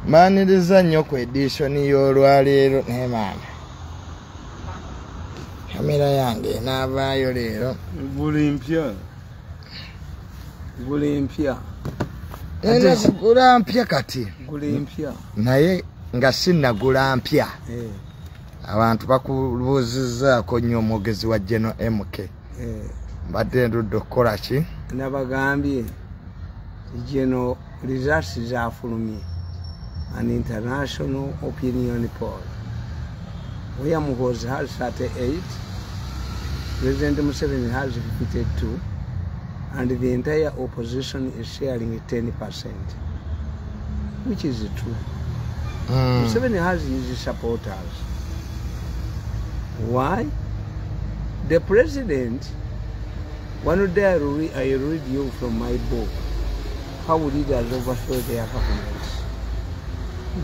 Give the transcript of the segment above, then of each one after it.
Mbaniriza nnyo ku edition y'olwaleero naye maama kamera yange enaavaayo leero. Guli mpya. Guli mpya. Ena kugula mpya kati. Guli mpya. Naye nga sinnagula mpya. Abantu bakubuuzizzaako nnyo omwogezi wa General MK. Mbadde ndudde okukola ki? Nabagambye General results zafulumye an international opinion poll. Where Muhoozi has 38, President Museveni has 52, and the entire opposition is sharing 10%, which is true. Museveni has his supporters. Why? The president, one day I read you from my book, How Leaders Overthrow Their Governments.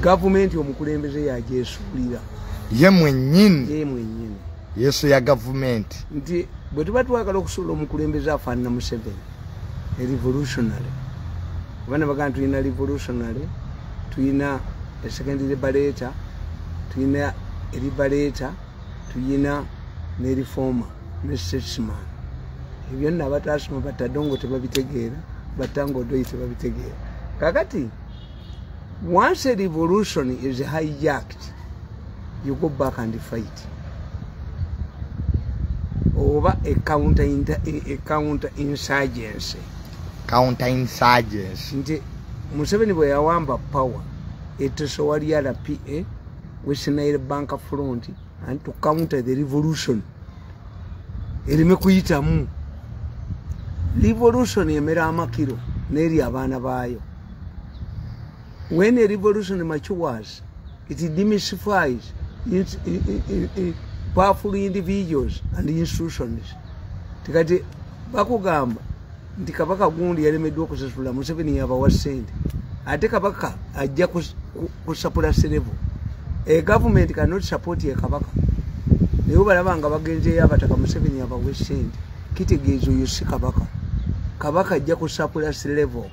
Government omukulembeze yajesuulira. Ye mwennyini. Ye mwennyini. Yesu ya government. Nti bwe tuba twagala okusuula omukulembeze afaanana Museveni, a revolutionary. Abaana bagamba tulina revolutionary, tulina a second liberator, tulina a liberator, tulina ne reformer, ne statesman. Ebyo nno abataasoma batadongo tebabitegeera, batango doyi tebabitegeera. Kakati, once a revolution is hijacked, you go back and fight. Oba a counter insurgency. Counter insurgency. Nti Museveni bwe yawamba power, etosowali RPA, West Nile Bank Front, and to counter the revolution. Erime kuyitamu. Revolution emera amakiro n'eri abaana baayo. When a revolution matures, it demystifies powerful individuals and institutions. Tikati bakugamba nti kabaka gundi yalemeddwa okusasula Museveni yabawa ssente, ate kabaka ajja kusapula serevo. A government cannot support a kabaka. Naye balaba nga bagenzeeyo abataka Museveni yabawa ssente, kitegeeza oyo si kabaka. Kabaka ajja kusapula serevo.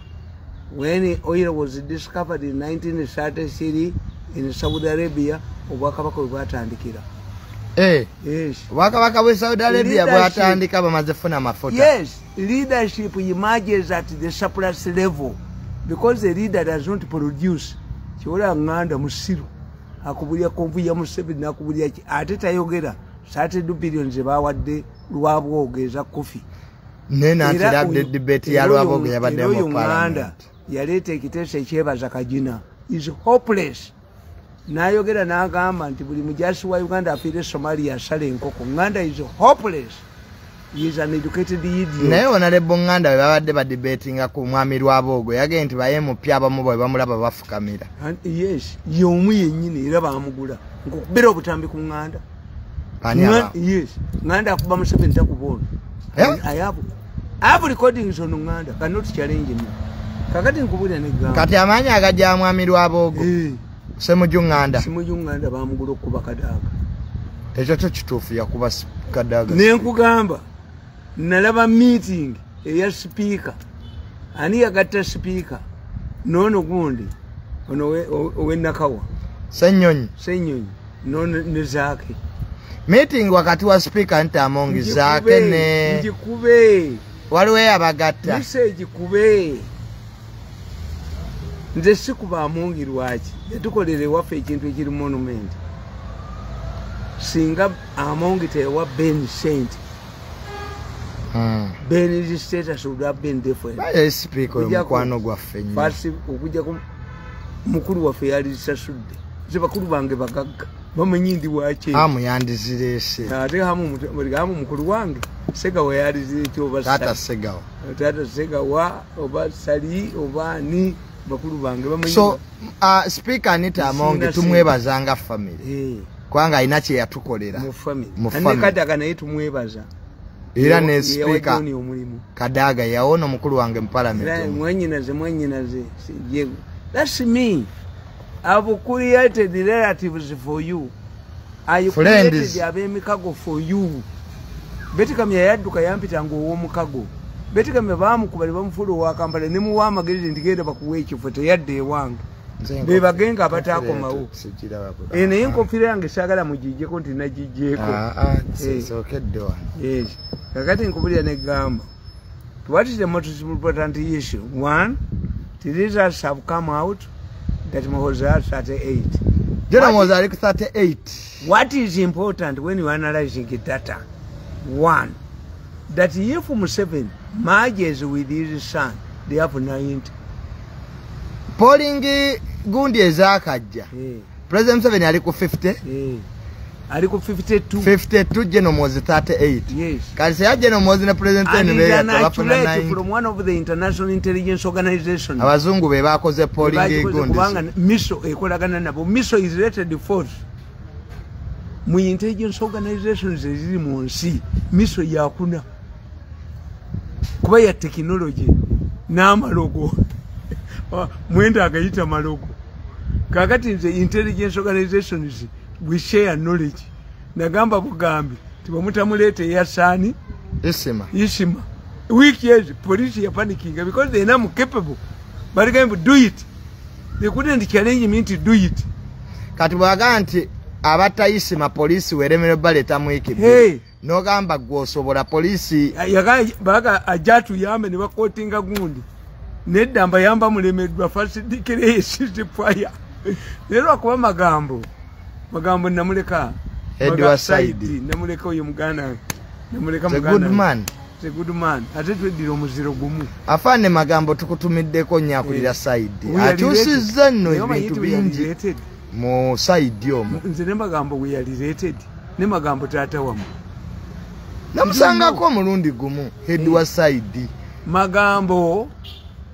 When oil was discovered in 1933 in Saudi Arabia, obwakabaka bwe bwatandikira. Yes. Obwakabaka bwe Saudi Arabia bwatandika bamaze kufuna amafuta. Yes, leadership emerges at the surplus level because the leader does not produce. Kyola nganda musiru akubulya konvu ya Museveni nakubulya ki ate tayogera 32 billion ze bawadde Lwabwogo kofi. Nena ntirabde debate ya Lwabwogo yabadde mu parliament. Yaleeta ekiteeso ekyebaza Kagina is hopeless. N'ayogera n'agamba nti buli mujasi wa Uganda afiire Somalia asala enkoko. Nganda is hopeless. He is an educated idiot. Naye Honorable Nganda bwe babadde badebatinga ku mwami Lwabwogo yagenda nti ba MP abamu bwe bamulaba bafukamira. Yes, y'omu yennyini era baamugula. Nkukubira obutambi ku Nganda. Yes, Nganda akuba Museveni takuba ono. I have recordings on Nganda, cannot challenge me. Kakati nkubulira negamba. Kati amaanyi agajja mwami Lwabwogo. Ssemujju Nganda. Ssemujju Nganda bamugula okuba Kadaga. Ekyo kyo kituufu yakuba Kadaga. Ne nkugamba nalaba meeting eya speaker. Ani yagatta speaker? Noono gundi ono owe Nakawa. Ssenyonyi. Ssenyonyi noono ne Zaake. Meeting wakati wa speaker nti Amongi Zaake ne njikube. Waliwo abagatta. Message kube. Nze sikuba Amongi lwaki yatukolera ewaffe ekintu ekiri monument. Singa Amongi teyawa Ben sente, Ben's status would have been different. Baye speaker oyo mukwano gwaffe nnyo. First okujjako mukulu waffe yalisasudde. Nze bakulu bange bagagga bamanyi ndi waki. Hamu yandizireese. Ate hamu mukulu wange Segawa yalizireete oba Taata Segawa. Taata Segawa oba Sali oba ani bakulu bange bamanyi. So Speaker Anita Amongi tumwebazanga family. Kubanga alina kye yatukolera. Mu family. Ane Kadaga naye tumwebaza. Era ne Speaker Kadaga yawona omukulu wange mu parliament. Mwannyinaze. That's me. I've created relatives for you. I created ab'emikago for you. Beti Kamya yadduka yampitanga ow'omukago. Betigame bamukuba ne bamufuula owa Kampala ne muwa amagezi nti genda bakuwa ekifo, teyadde ewange. Be bagenga abataakomawo. Naye enkofiira yange saagala mugiggyeko nti nagiggyeko. Yes. Kakati nkubulira negamba, what is the most important issue? One, the results have come out that Muhoozi has 38. General Muhoozi ali ku 38. What is important when you are analyzing the data? One, that if Museveni merges with his son, they have 90. Polling gundi ezakajja. President Museveni ali ku 50. Ali ku 52. 52, General Muhoozi 38. Yes. Kati se ya General Muhoozi ne President And Museveni is an bafuna accurate 9. from one of the international intelligence organizations. Abazungu be bakoze polling Bagikoze gundi. Kubanga MISO ekolagana nabo. MISO is rated fourth. Mu intelligence organizations eziri mu nsi, MISO yakuna. Kuba ya technology n'amalogo. Mwenda agayita malogo. Kakati nze intelligence organizations we share knowledge. Nagamba bugambi tibamutamuleete yasaani Isima. Isima. Week years police ya panicking because they are not capable. But going to do it. They couldn't challenge me to do it. Kati bwaga nti abatta Isima police weremere baleta mu wiki bbiri. Hey. N'ogamba gwe osobola poliisi. Yaga baga ajatu yambe ne bakotinga gundi. Nedda mbayamba mulemeddwa first declare ceasefire. Leero akuba magambo. Magambo namuleka. Edward Saidi. Namuleka oyo muganda. Namuleka The muganda. good man. The good man. Ate tweddira omuziro gumu. Afaane magambo tukutumiddeko nnyo akulira Saidi. Akyusizza nno ebintu bingi mu Saidi omwo. Nze ne magambo we are related. Ne magambo taata wammwe. Namusangako omulundi gumu Edward Saidi. Magambo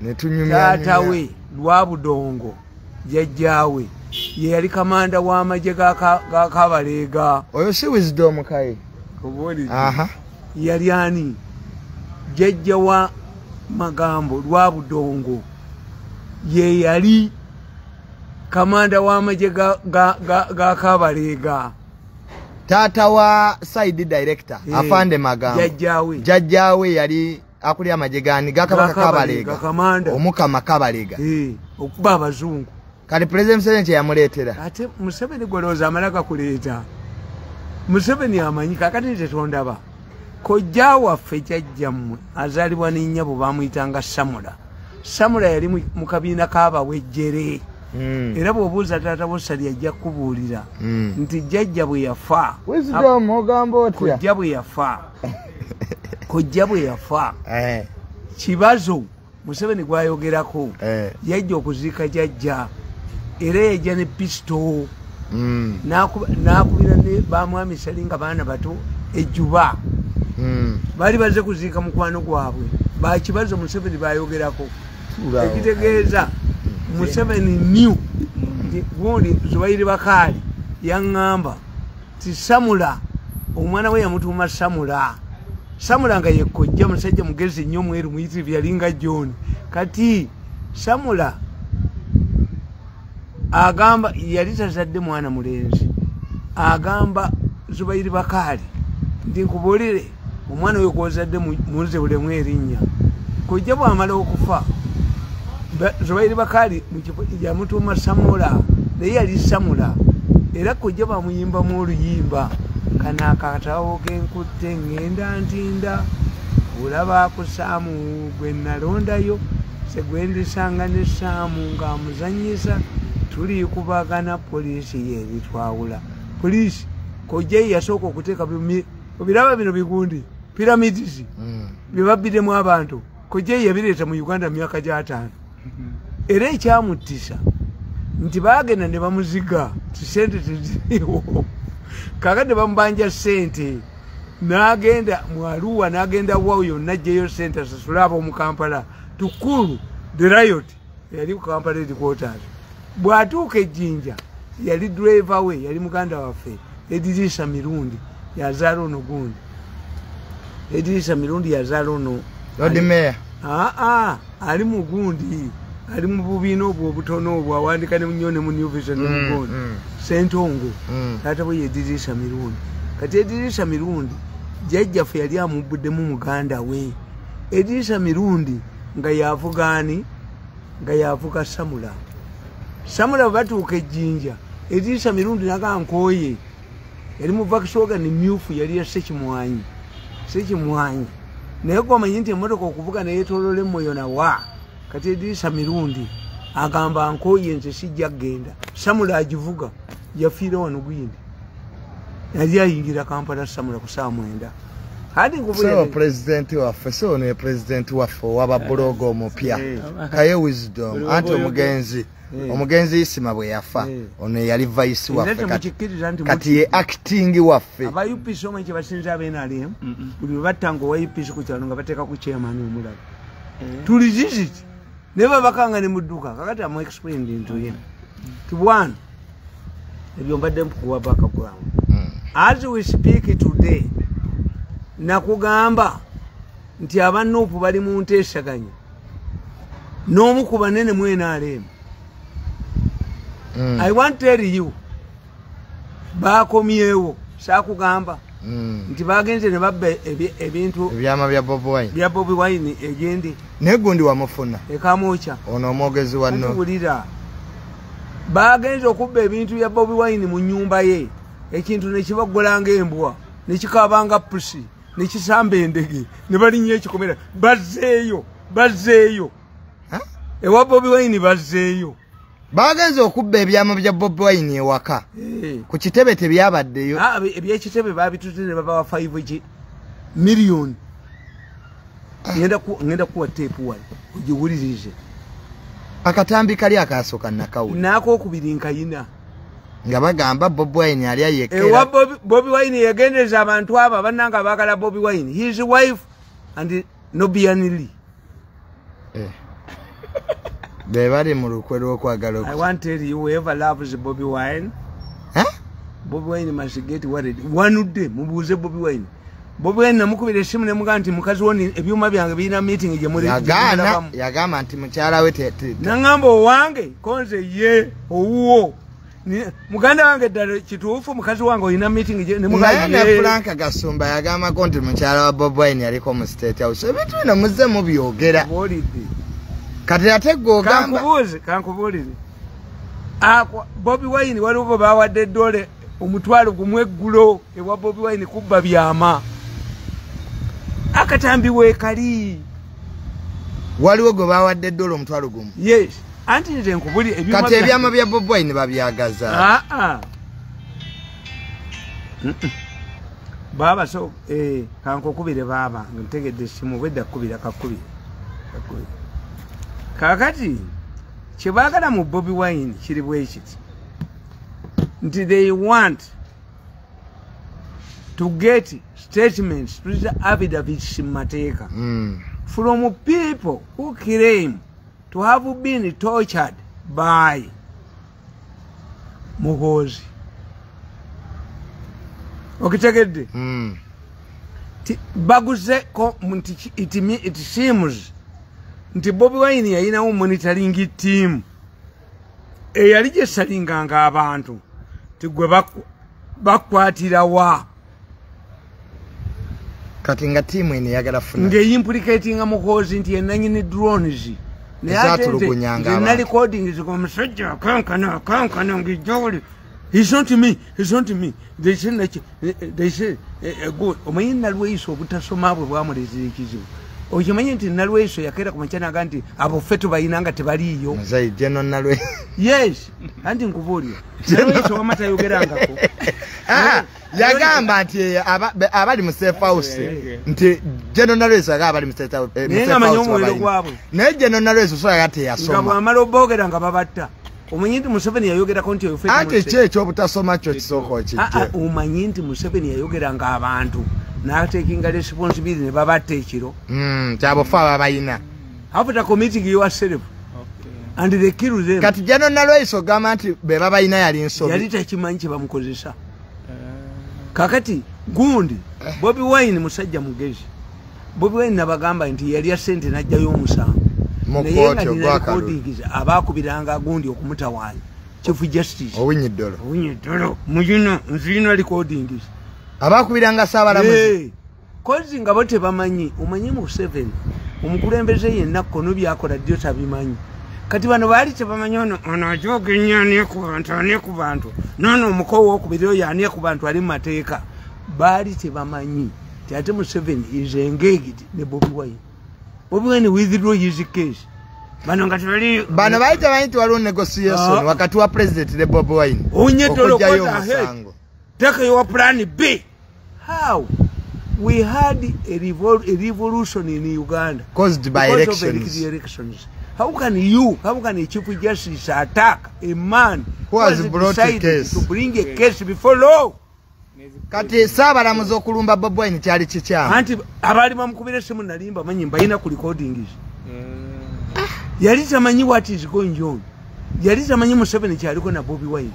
ne tunyumya taata we Lwabudongo jjajjaawe ye yali kamanda w'amagye ga Kabaleega. Oyo si Wisdom Kaye. Aha. Yali ani? Jjajja wa Magambo Lwabudongo ye yali kamanda w'amagye ga Kabaleega. Taata wa Saidi director afande Magambo. Jjajjaawe. Jjajjaawe yali akulira amagye gani ga Kabaka Kabaleega. Omukama Kabaleega. Okuba abazungu. Kati President Museveni yamuleetera. Ate Museveni gw'olowooza amala gakuleeta. Museveni amanyi kakati nze tondaba. Kojja waffe jjajjammwe azaalibwa ne nnyabo baamuyitanga Samula. Samula yali mu kabiina k'abawejjere. Era bw'obuuza taata wo Ssali ajja kukubuulira nti jjajja bwe yafa. Wisdom ogamba otya? Kojja bwe yafa. Kojja bwe yafa. Kibazo Museveni gw'ayogerako yajja okuziika jjajja. Era yajja ne pisto. N'akubira ne bamwami Ssali nga baana bato ejjuba. Baali bazze kuziika mukwano gwabwe. Bakibazo Museveni bayogerako. Ekitegeeza Museveni knew nti gundi Zubairi Bakali yaŋŋamba ti Samula omwana we yamutuuma Samula. Samula nga ye kojja musajja mugezi nnyo mweru muyitirivu yalinga John. Kati Samula agamba yali tazadde mwana mulenzi. Agamba Zubairi Bakali nti nkubuulire omwana oyo gw'ozadde munze bulemu erinnya. Kojja bw'amala okufa Zubairi Bakali yamutuuma Samula naye yali Samula. Era kojja bamuyimbamu oluyimba kano akatabo ke nkutte ŋŋenda ntinda olaba ku Saamu gwe nalondayo se gwe ndisanga ne Saamu ng'amuzannyisa tuli kubagana poliisi yeeritwawula. Poliisi kojja ye yasooka okuteeka obiraba bino bigundi pyramids bye babbiremu abantu. Kojja ye yabireeta mu Uganda mu myaka gy'ataano. Era ekyamuttisa nti baagenda ne bamuziga ti ssente teziriiwo. Kakati bamubanja ssente n'agenda mu Arua n'agenda wa yonna aggyeyo ssente asasule ab'omu Kampala to cool the riot eyali ku Kampala headquarters. Bw'atuuka e Jinja yali driver we yali muganda waffe Edirisa Mirundi yazaala ono gundi. Edirisa Mirundi yazaala ono Lord Mayor. Ali mu gundi ali mu bubiina obwo obutono obwo awandika ne nnyo ne mu New Vision ne mu gundi. Ssentongo taata we ye Edirisa Mirundi. Kati Edirisa Mirundi jjajjaffe yali amubbuddemu muganda we. Edisa Mirundi nga yavuga ani? Nga yavuga Samula. Samula batuuka ejjinja, Edisa Mirundi naga nkooye. Yali mu Volkswagen myufu, yali ya Sekimwanyi. Sekimwanyi. Naye gwomanyi nti emmotoka okuvuga neyetoolola emmoyo nawa. Kati Edisa Mirundi agamba nkooye, nze sijja kgenda. Samula agivuga, yafiira wano gwindi. Yali ayingira Kampala Samula ku ssaawa 9. Hadi So president waffe, so ne president waffe owaba buloga omupya Kaye Wisdom, anti omugenzi Isima bwe yafa, ono yali vice waffe, kati ye acting waffe. Aba UPC omanyi kye basinza aba NRM? Buli lwe battanga owa UPC ku kyalo nga bateeka ku chairman omulala. Tuliziziti naye babakanga ne mudduka. Kakati am explaining to him ti one, ebyo mbadde mpukuwa background. As we speak today, nakugamba nti aba NUP bali mu nteesaganya n'omu ku banene mu NRM. I want to tell you, bakomyewo. Saakugamba nti bagenze ne babba ebintu ebyama bya Bobi Wine, bya Bobi Wine egindi. Naye gundi wamufuna ekamwokya. Ono omwogezi wa no wulira, bagenze okubba ebintu bya Bobi Wine mu nnyumba ye, ekintu ne kibagola ng'embwa, ne kikaabanga pusi, ne kisamba endege, ne balinnya ekikomera. Bazzeeyo, bazzeeyo ewa Bobi Wine, bazzeeyo. Bagenze okubba ebyama bya Bobi Wine ewaka ku kitebe, tebyabaddeyo. Ah, ebyekitebe babitutte ne babawa 5 million. Ngenda kuwa tape wano ogiwulirize. Akatambi kali akasooka nakawuli. N'akokubiri nkayina. Nga bagamba Bobi Wine ali ayekera ewa Bobi Wine. Yegendereza abantu abo bannanga abaagala Bobi Wine, his wife and Nubian Li. Be bali mu lukwe lw'okwagala. I want to tell you, whoever loves Bobi Wine, Huh? Bobi Wine must get worried. Wanudde mubuuze Bobi Wine. Bobi Wine namukubira essimu ne mugamba nti mukazi wo ebyuma byange birina meeting gye muli. Yagaana, yagamba nti mukyala we Naŋŋamba owange konze ye owuwo. Muganda wange ddala kituufu mukazi wange olina meeting gye ne Naye ne mugamba. Frank Gasumba yagambako nti mukyala wa Bobi Wine yaliko mu State House. Ebintu bino muzze mubyogera. Buulidde. Kati ate gwe ogamba Kankubuuze, kankubuulire. Akwa Bobi Wine waliwo bwe bawadde eddole 10,000 eggulo ewa Bobi Wine kubba byama. Akatambi weekali. Waliwo gwe bawadde eddoola 10,000? Yes, anti nze nkubuli ebyuma. Kati ebyama bya Bobi Wine babyagaza? Ah, ah. Baaba so kankukubire baaba, ntegedde essimu bwedda kkubira kakkubire. Kakkubire. Kaakati kye baagala mu Bobi Wine kiri bwe kiti nti they want to get statements, tuyita affidavits mu mateeka, from people who claim to have been tortured by Muhoozi. Okitegedde? Baguze ko nti it seems nti Bobi Wine yayinawo monitoring team eyali gyesalinganga abantu ti gwe bakwatira wa. Kati nga tiimu eno eyagala funa ng'eyimplicatinga Muhoozi nti yenanyini drones. Naye ate Ezaatulugunyanga nze abantu. Na recordings omusajja akankana akankana ng'ejjawuli. It's not me, it's not me. They say, like, they say, good. Omanyi Nalweyiso obutasoma bwe bwamuleetera ekizibu. Okimanyi nti Nalweyiso yakeera ku makya n'agamba nti abo ffe tubalina nga tebaliiyo. Muzeeyi General Nalwe. Yes, anti nkubuulira. Nalweyiso wamma tayogerangako. Ah, yagamba nti abali mu safe house, nti General Nalweyiso agamba abali mu safe house, mu Naye safe nga amanyi house omuwendo babalina. gwabwe. Naye General Nalweyiso so yaga Nga teyasoma. bw'amala oboogera nga babatta. Omanyi nti Museveni yayogerako nti oyo ffe Anti ki ekyobutasoma kyo kisooka Ah, ah, okijje. Omanyi nti Museveni yayogeranga abantu n'atekinga responsibility ne babatta ekiro. Kyabufu ababalina. After committing yourself and they kill them. Kati General Nalweyiso ogamba nti be babalina yali nsobi. Yali takimanyi kye bamukozesa. Kakati gundi Bobi Wine musajja mugezi. Bobi Wine nabagamba nti yalya sente n'ajjayo omusango. Mu Naye nga kkooti nina ogwakalulu. recordings abaakubiranga gundi okumutawaanya, Chief Justice Owiny Dollo. Owiny Dollo muyina nzirina recordings. Abaakubiranga Ssaabalamuzi. Hey. Kozi nga bo tebamanyi, omanyi Museveni omukulembeze yenna kono byakola ddyo tabimanyi. Kati bano baali tebamanyi ono ajoga ennyo ani ku bantu, ani ku bantu, nono omuko owokubiri oyo ani ku bantu ali mu mateeka. Baali tebamanyi ti ate Museveni is engaged ne Bobi Wine. Bobi Wine withdraw his case. Bano nga tebali bano baali tebamanyi nti waliwo negotiation wakati wa president ne Bobi Wine okuggyayo omusango. Take your plan B. How? We had a revolution in Uganda caused by elections. Elections. How can a chief justice attack a man who has brought a case to bring a case before law? Kati saabalamuzi okulumba Bobi Wine kyali kikyamu. Anti abaali bamukubira essimu nalimba manyi mbalina ku recordings. Yali tamanyi what is going on. Yali tamanyi Museveni kyaliko na Bobi Wine.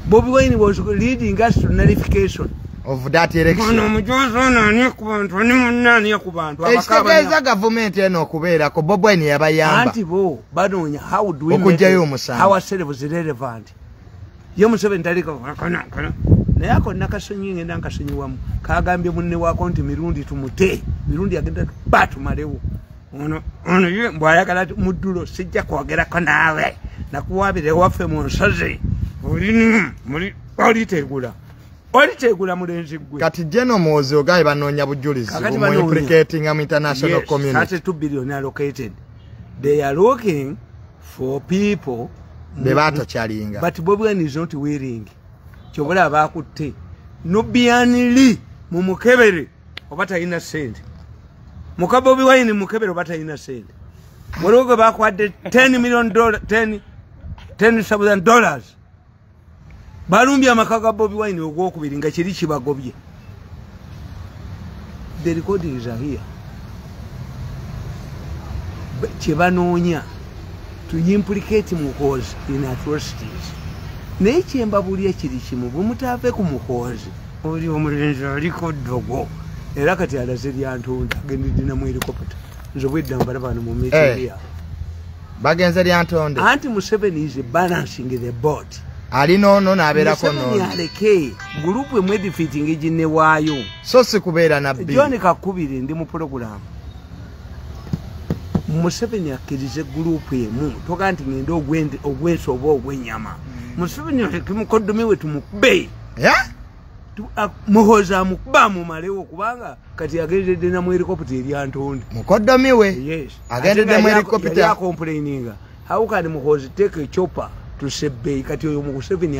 Bobi Wine was leading us to nullification of that election. Ekitegeeza gavumenti eno okubeerako Bobi Wine yabayamba. Anti bo banoonya how do we okuggyayo omusango. Ourselves relevant. Ye Museveni taliko kana. Naye ako nakasonyi ngenda nkasonyiwamu. Kagambye munne waako nti Mirundi tumute. Mirundi agenda batumalewo. Ono ye mbwayagala muddulo sijja kwogerako naawe. Nakuwaabire waffe mu nsozi. Olitegula. Olitegula mulenzi gwe. Kati General Muhoozi ogaye banoonya bujulizi bumu implicating am international community. 32 billion allocated. They are looking for people be batokyalinga. But Bobi Wine is not willing. Kyobola abakutte. Nubian Lee mumukebere oba talina ssente. Muka Bobi Wine mukebere oba talina ssente. Waliwo gwe bakwadde $10 million $10,000. Balumbye amaka ga Bobi Wine ogwokubiri nga kiri kibagobye. The recordings are here. Kye banoonya to implicate Muhoozi in atrocities. Naye kye mbabuulira kiri kimu, bwe mutaave ku Muhoozi oli omulenzi aliko ddogo era kati alaze Lyantonde agendedde na mu helicopter. Nze obwedda mbalaba wano mu meeting yaabwe. Bagenze Lyantonde. Anti Museveni is balancing the board. Ali nono n'abeerako nono. Aleke gurupu emwe defeating ginne waayo. So si kubeera na bbi. John Kakubiri ndi mu program. Museveni akkirize gurupu emu toga nti ngende ogwensi oba ogw'ennyama. Museveni aleke mukoddomi we tumukube. Muhoozi amukube amumalewo kubanga kati agendedde na mu helicopter e Lyantonde. Mukoddomi we? Yes. Agendedde mu helicopter. Yali acomplaininga. How can Muhoozi take a chopper to Sebei? Kati oyo Museveni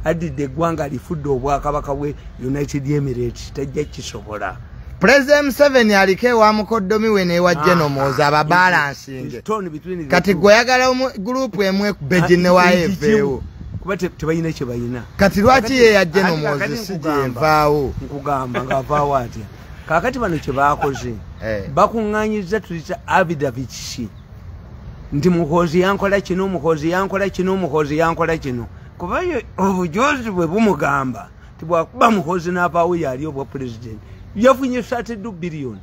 adidde eggwanga alifudde obwakabaka bwe United Emirates tajja kisobola. President Museveni aliko ewa mukoddomi we n'ewa General Muhoozi ababalansinge. Kati gwe oyagala gurupu emu ekube ginne waayo eveewo. Kuba tebalina kye balina. Kati lwaki ye ya General Muhoozi si gyevaawo? Nkugamba ng'avaawo atya. Kaakati bano kye baakoze bakuŋŋaanyizza tuyita affidavits. Nti Muhoozi yankola kino, Muhoozi yankola kino, Muhoozi yankola kino. Kuba ye obujozi bwe bumugamba nti bwakuba Muhoozi n'avaawo yali obwa pulezidenti. Yafunye 32 billion.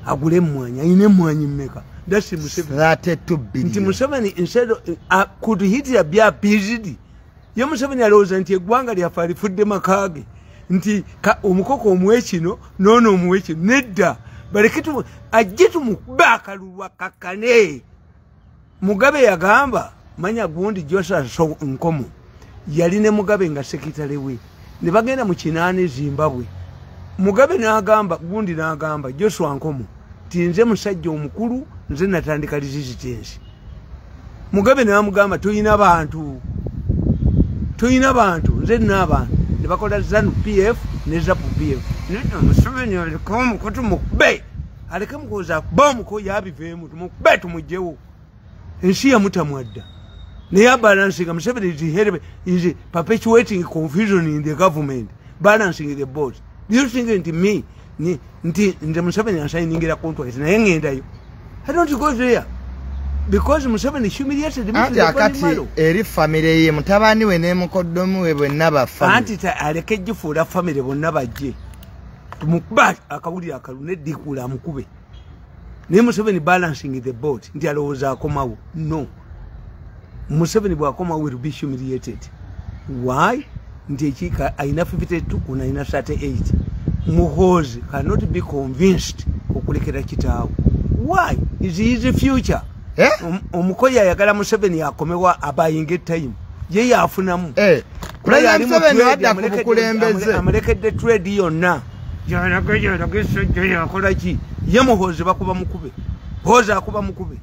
Agule emmwanyi, alina emmwanyi mmeka? That's Museveni. 32 billion. Nti Museveni instead could Hitler be appeased? Ye Museveni alowooza nti eggwanga lyaffe alifudde maka ge. Nti omukoko omuwe kino, n'ono omuwe kino. Nedda. Baleke ajje tumukube akalulu akakkane. Mugabe yagamba manya gundi Joshua Nkomo yali ne Mugabe nga sekitale we ne bagenda mu kinaane Zimbabwe. Mugabe n'agamba gundi n'agamba Joshua Nkomo nti nze musajja omukulu nze natandika resistance. Mugabe n'amugamba toyina bantu nze nina abantu ne bakola ZANU PF ne ZAPU PF. Museveni aleke omuko tumukube, aleke Muhoozi akube omuko yabiveemu tumukube tumugyewo. Ensi yamutamwadda. Naye abalansinga Museveni is perpetuating confusion in the government, balancing the board. Do you think nti me nti nze Museveni ansayiningira contract naye ngendayo? I don't go there. Because Museveni humiliated me. Anti akati eri family ye mutabani we ne mukoddomi we bonna ba family. Anti aleke gifuula family bonna bajje. Tumukuba akawulira akalu neddikula amukube. Naye Museveni balancing the board nti alowooza akomawo. No. Museveni bw'akomawo will be humiliated. Why? Nti ekiika alina 52 ono alina 38. Muhoozi cannot be convinced okulekera kitaawe. Why? Is his future. Eh? Omukoyi ayagala Museveni akomewa abayinga time. Ye yafunamu. Eh. President Museveni adda ku bukulembeze. Amulekedde trade yonna. Yakola ki? Ye Muhoozi bakuba mukube. Muhoozi akuba mukube.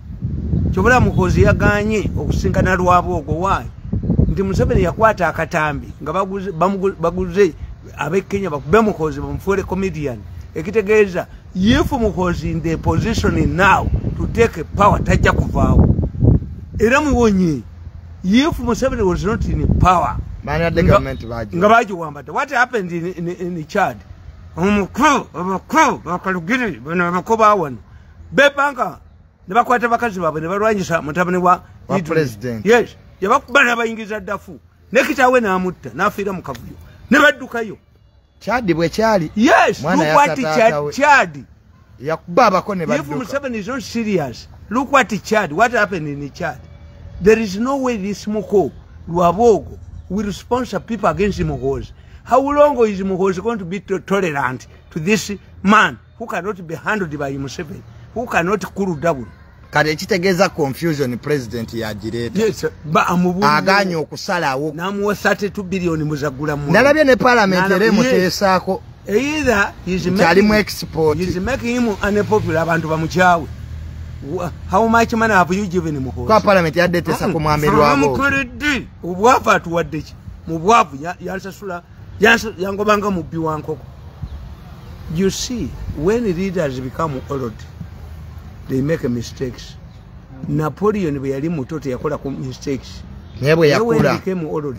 Kyobula Muhoozi yaganye okusinkana Lwabwogo. Why? Nti Museveni yakwata akatambi nga baguze ab'e Kenya bakube Muhoozi bamufuule comedian. Ekitegeeza if Muhoozi in the position now to take power tajja kuvaawo. Era muwonye if Museveni was not in power nga bagiwambadde. What happened in Chad? Omukulu bakalugiri bano abakoba wano bepanga ne bakwata bakazi baabwe ne balwanyisa mutabani wa president. Yes, yabakuba n'abayingiza ddafu ne kitaawe n'amutta n'afiira mu kavuyo ne baddukayo. Chad bwe kyali. Yes, look what Chad. Yakuba abako ne badduka. If Museveni is not serious, look what Chad, what happened in Chad. There is no way this Muko Lwabogo will sponsor people against Muhoozi. How long is Muhoozi going to be tolerant to this man who cannot be handled by Museveni, who cannot cool down? Kale ekitegeeza confusion president yagireeta. Yes, aganye okusalawo. N'amuwa 32 billion muzagula mu. Nalabye ne parliament era emuteesaako. Either he's making him unpopular, abantu bamukyawe. How much money have you given Muhoozi? Kwa parliament yadde eteesa ku mwami Lwabogo. Obwavu atuwadde ki? Mu bwavu yansasula yangobanga mubbi wa nkoko. You see, when leaders become old, they make mistakes. Napoleon bwe yali muto teyakola ku mistakes. Naye bwe yakula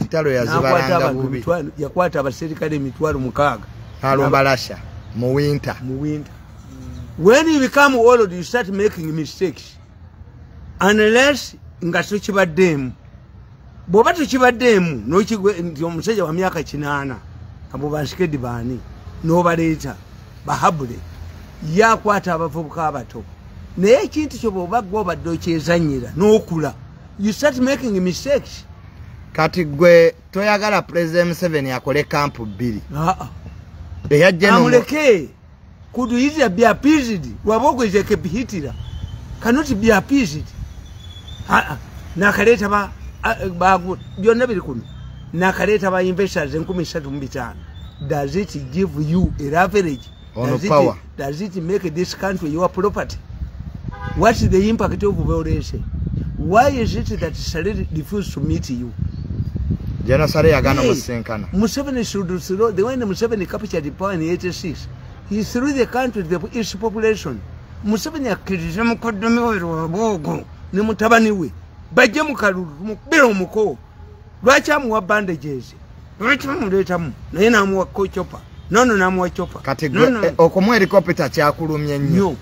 entalo yazibalanga bubi. Yakwata abaserikale 6,000. Alumba Russia mu winter. Mu winter. When you become old, you start making mistakes. Unless nga tokibaddemu. Bw'oba tokibaddemu n'okigwe omusajja wa myaka 8 abo bansikedi baani n'obaleeta bahabule yakwata abavubuka abato. Naye ekintu kyo bw'oba gwe obadde okyezannyira n'okula, you start making mistakes. Kati gwe toyagala President Museveni akole kampu 2. Amuleke. Could easily be appeased. Lwabogo is a Hitler. Cannot be appeased. Nakaleta ba byonna biri kuno. Nakaleta ba investors 3,500. Does it give you a leverage? Does it make this country your property? What's the impact of violence? Why is it that Saleh refused to meet you? General Saleh yagana musinkana. Museveni should throw the when Museveni captured the power in 86, he threw the country to its population. Museveni akkiriza mukoddomi we Lwabogo ne mutabani we bajje mu kalulu mukubire omuko. Lwaki amuwa bandages? Lwaki amuleetamu? Naye n'amuwa chopa. Nono n'amuwa chopa. Kati okumuwa helicopter kyakulumye nnyo.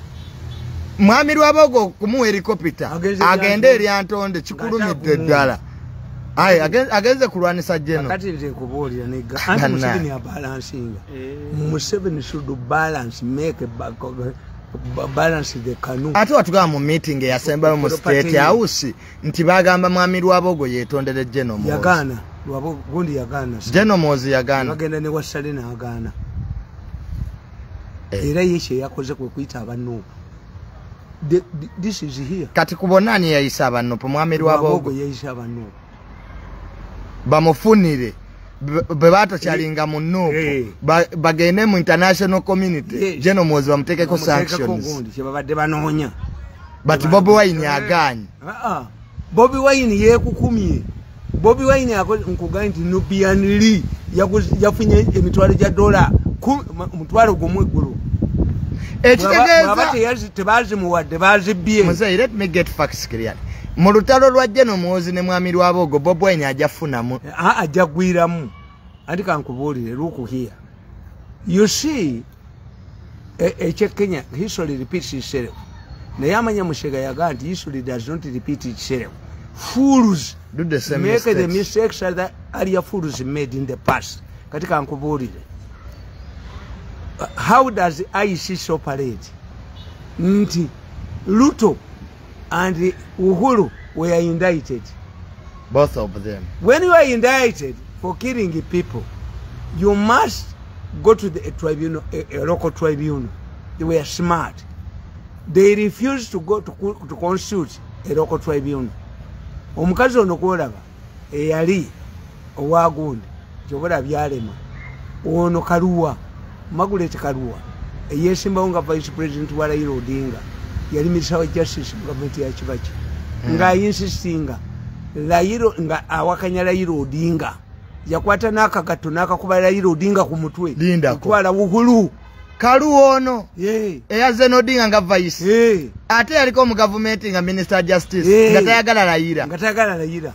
Mwami Lwabogo okumuwa helicopter agende eri Antonde kikulumidde ddala. Aye agenze kulwanisa General. Kati nze nkubuulira nigga. Anti Museveni abalansinga. Museveni should balance, make a balance the canoe. Ate watugamba mu meeting eyasembayo mu State House nti bagamba mwami Lwabogo yeetondere General Muhoozi. Yagaana. Lwabogo gundi yagaana. General Muhoozi yagaana. Bagenda ne Wasale n'agaana. Era ye kye yakoze kwe kuyita abanuupu. This is here. Kati ku bonna ani yayise abanuupu? Mwami Lwabogo yayise abanuupu. Bamufunire bwe batokyalinga mu nuupu bagende mu international community. General Muhoozi bamuteekeko sanctions. Kye babadde banoonya. But Bobi Wine agaanye. Bobi Wine yeekukumye. Bobi Wine nkugambye nti Nubian Lee yafunye emitwalo gya dola $1,000 eggulu. Ekitegeeza tebazimuwadde bazibbye. Muzeeyi, let me get facts clear. Mu lutalo lwa General Muhoozi ne mwami Lwabogo, Bobi Wine ajja kufunamu. Ajja kugwiramu. Anti kankubuulire, look here. You see, ekye Kenya, history repeats itself. Naye amanya Mushega yagamba nti history does not repeat itself. Fools do the same make mistakes. The mistakes that earlier fools made in the past. Kati kankubuulire. How does ICC operate? Nti Ruto and Uhuru were indicted. Both of them. When you are indicted for killing people, you must go to the tribunal, a local tribunal. They were smart. They refused to go to consult a local tribunal. Omukazi ono kwolaba eyali owagundi kyobola byalema ono Kaluwa, Margaret Kaluwa eyesimbawo nga vice president wa Raila Odinga, yali minister wa justice mu gavumenti ya Kibaki, nga insistinga Raila, nga awakanya Raila Odinga, yakwata n'akagato n'akakuba Raila Odinga ku mutwe kutwala Uhuru. Kaluwa ono eyazze n'Odinga nga vice, ate yaliko mu gavumenti nga minister justice, nga tayagala Raila, nga tayagala Raila.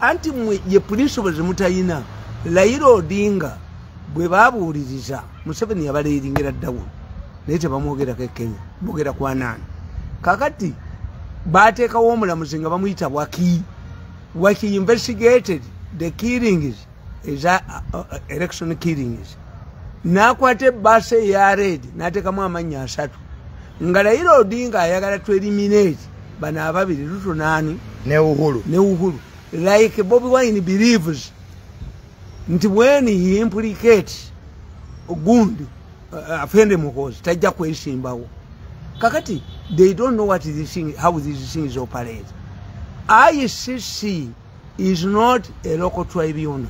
Anti mwe ye principles mutayina. Raila Odinga bwe babuuliriza Museveni yabaleeringira ddawo, naye tebamwogerako e Kenya, boogera kwa naani. Kakati baateekawo omulamuzi nga bamuyita Waki. Waki investigated the killings, eza election killings, n'akwata ebbaasa eya red n'ateekamu amannya 3, nga Raila Odinga ayagala to eliminate bano ababiri, Ruto naani ne Uhuru, ne Uhuru. Like Bobi Wine believes nti when he implicates gundi afende Muhoozi tajja kwesimbawo. Kakati they don't know what this thing, how these things operate. ICC is not a local tribunal.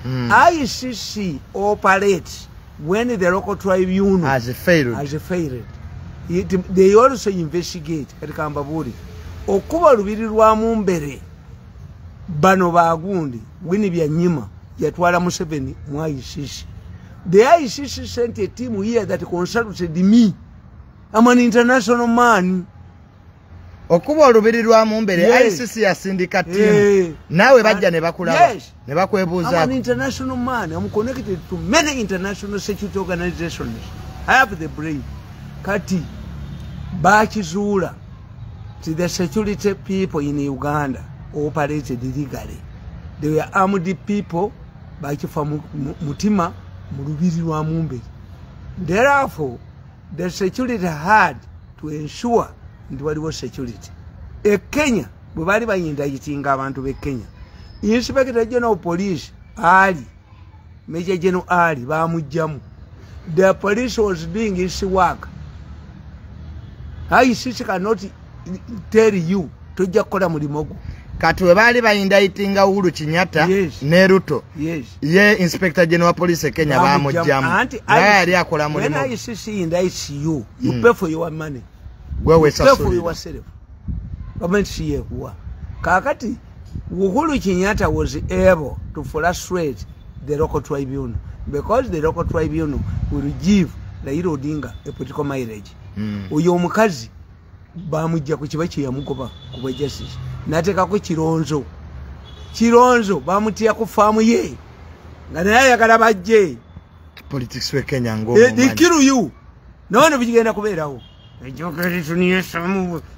ICC operates when the local tribunal has failed. Has failed. They also investigate. Kati okuba lubiri lwa Mumbere bano bagundi Winnie Byanyima yatwala Museveni mu ICC. The ICC sent a team here that consulted me. I'm an international man. Okuba olubiri lwa Mumbere, ICC yasindika team. Nawe bajja ne bakulaba, ne bakwebuuza. I'm an international man. I'm connected to many international security organizations. I have the brain. Kati bakizuula to the security people in Uganda operated illegally. They were armed people bakifa mutima mu lubiri lwa Mumbere. Therefore, the security had to ensure nti waliwo security. E Kenya bwe baali bayindayitinga abantu b'e Kenya, Inspector General Police Ali, Major General Ali baamugjamu. The police was doing its work. ICC cannot tell you tojja kukola mulimu gwo. Kati we baali bayindayitinga Uhuru Kenyatta ne Ruto, ye Inspector General Police e Kenya baamugjamu. Naye yali akola mulimu. When ICC indicts you, you pay for your money. Gwe wesasulira. Pay for yourself. Government si yekuwa. Kakati Uhuru Kenyatta was able to frustrate the local tribunal because the local tribunal will give Raila Odinga a political mileage. Oyo omukazi bamujja ku kiba kye yamugoba ku bwa justice, n'ateekako Kironzo. Kironzo bamutya ku faamu ye nga naye ayagala bajje. Politics we Kenya ng'omumanyi. They kill you. Naona bigenda kubeerawo.